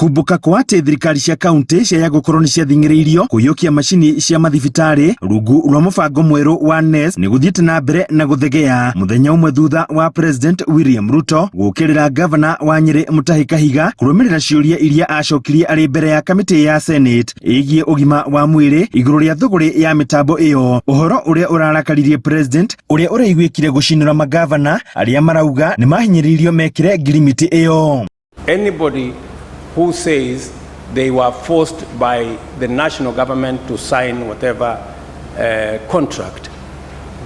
Kumbuka kwa atĩ thirikari cia kaunti ciaya gũkorwo nĩ ciathing'ĩrĩirio kũiyũkia macini cia mathibitarĩ rungu rwa mũbango mwerũ wa NeST nĩ gũthiĩte na mbere na gũthegea mũthenya ũmwe thutha wa President William Ruto gũkĩrĩra gavana wa Nyĩrĩ Mutahi Kahiga kũrũmĩrĩra ciũria iria acokirie arĩ mbere ya kamĩtĩ ya Senate ĩgiĩ ũgima wa mwĩrĩ igũrũ rĩa thũgũrĩ ya mĩtambo ĩyo, ũhoro ũrĩa ũrarakaririe President ũrĩa ũraiguĩkire gũcinũra magavana arĩa marauga nĩ mahinyĩrĩirio mekĩre ngirimiti ĩyo. Anybody who says they were forced by the national government to sign whatever contract,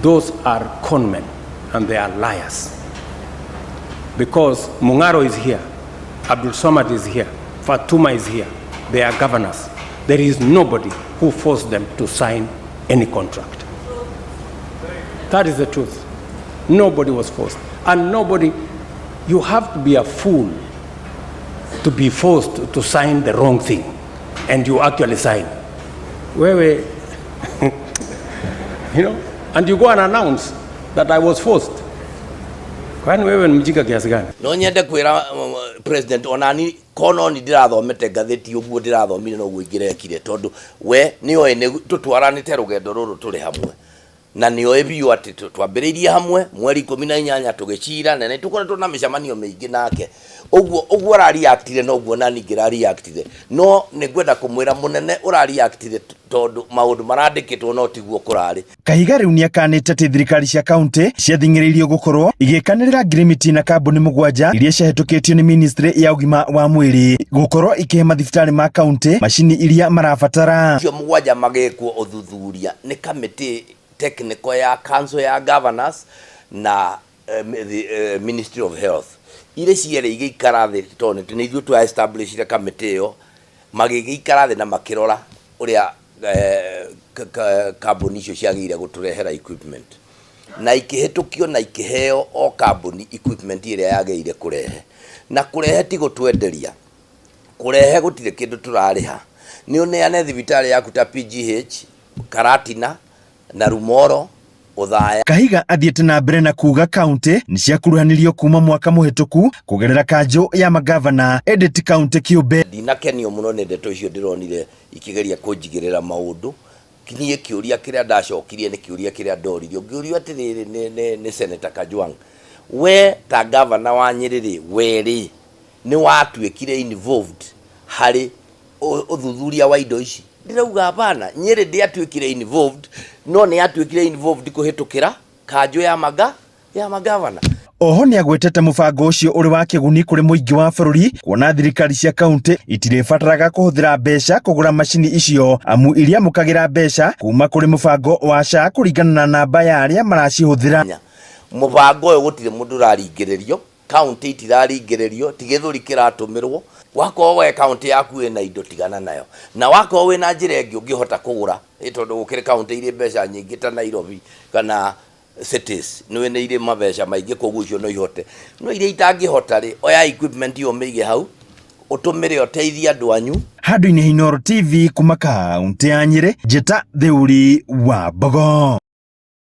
those are conmen and they are liars. Because Mung'aro is here, Abdul Somad is here, Fatuma is here, they are governors. There is nobody who forced them to sign any contract. That is the truth. Nobody was forced. And nobody, you have to be a fool to be forced to sign the wrong thing. And you actually sign. Wewe, and you go and announce that I was forced. Kwani wewe ni mjinga kiasi gani? No nyende kwira president onani kono ni ndirathomete ngathĩti ũguo ndĩrathomire noguo ingĩrekire, tondũ we nĩoĩ nĩ tũtwaranĩte rũgendo rũrũ tũrĩ hamwe na nĩoĩ biũ atĩ twambĩrĩirie hamwe mweri 18 tũgĩcira, na nĩ tũkoretwo na mĩcemanio mĩingĩ nake. Ũguo ũguo ũrareactire noguo nani ngĩrareactire, no nĩ ngwenda kũmwĩra mũnene ũrareactire tondũ maũndũ marandĩkĩtwo no tiguo kũrarĩ. Kahiga rĩu nĩakanĩte atĩ thirikari cia kaunti ciathing'ĩrĩirio gũkorwo igĩkanĩrĩra ngirimiti na kambuni 7 iria ciahĩtũkĩtio nĩ ministry ya ũgima wa mwĩrĩ gũkorwo ikĩhe mathibitarĩ ma kaunti macini iria marabatara. Icio 7 magĩkwo ũthuthuria nĩ kamĩtĩ technical ya Council ya Governors na the Ministry of Health, irĩ cierĩ igĩikara thĩ, tondũ nĩ ithuĩ twa establishire kamĩtĩ ĩyo, magĩgĩikara thĩ na makĩrora ũrĩa kambuni icio ciagĩrĩire gũtũrehera equipment, na ikĩhĩtũkio na ikĩheo o kambuni equipment ĩrĩa yagĩrĩire kũrehe. Na kũrehe ti gũtwenderia, kũrehe gũtirĩ kĩndũ tũrarĩha, nĩ ũneane thibitarĩ yaku ta PGH, Karatina na Rumoro, Othaya. Kahiga athiĩte na mbere na kuga kaunti nĩ ciakuruhanirio kuma mwaka mũhĩtũku kũgerera kanjũ ya magavana ĩndĩ ti kaunti kĩũmbe. Ndinakenio mũno nĩ ndeto icio ndĩronire ikĩgeria kũnjigĩrĩra maũndũ. Niĩ kĩũria kĩrĩa ndacokirie nĩ kĩũria kĩrĩa ndoririo, ngĩũrio atĩrĩrĩ nĩ Senator Kajwang', we ta gavana wa Nyĩrĩ rĩ, we rĩ nĩ watuĩkire involved harĩ ũthuthuria wa indo ici? Ndĩrauga hapana, Nyĩrĩ ndĩatuĩkire involved, no nĩ yatuĩkire involved kũhĩtũkĩra kanjũ ya magavana. Oho nĩagwetete mũbango ũcio ũrĩ wa kĩguni kũrĩ mũingĩ wa bũrũri, kuona thirikari cia kaunti itirĩbataraga kũhũthĩra mbeca kũgũra macini icio, amu iria amũkagĩra mbeca kuma kũrĩ mũbango wa SHA kũringana na namba ya arĩa maracihũthĩra. Mũbango ũyũ gũtirĩ mũndũ ũraringĩrĩrio, kaunti itiraringĩrĩrio, ti gĩthũri kĩratũmĩrwo. Wakorwo we kaunti yaku ĩna indo, tigana nayo, na wakorwo wĩna njĩra ĩngĩ ũngĩhota kũgũra, tondũ gũkĩrĩ kaunti irĩ mbeca nyingĩ ta Nairobi kana cities nĩ nĩ irĩ mabeca maingĩ, koguo icio no ihote, no iria itangĩhota rĩ, oya equipment ĩyo mĩige hau ũtũmĩre ũteithie andũ anyu. Handũ-inĩ Inooro TV kuma kaunti ya Nyĩrĩ, njĩta Theuri wa Mbogo.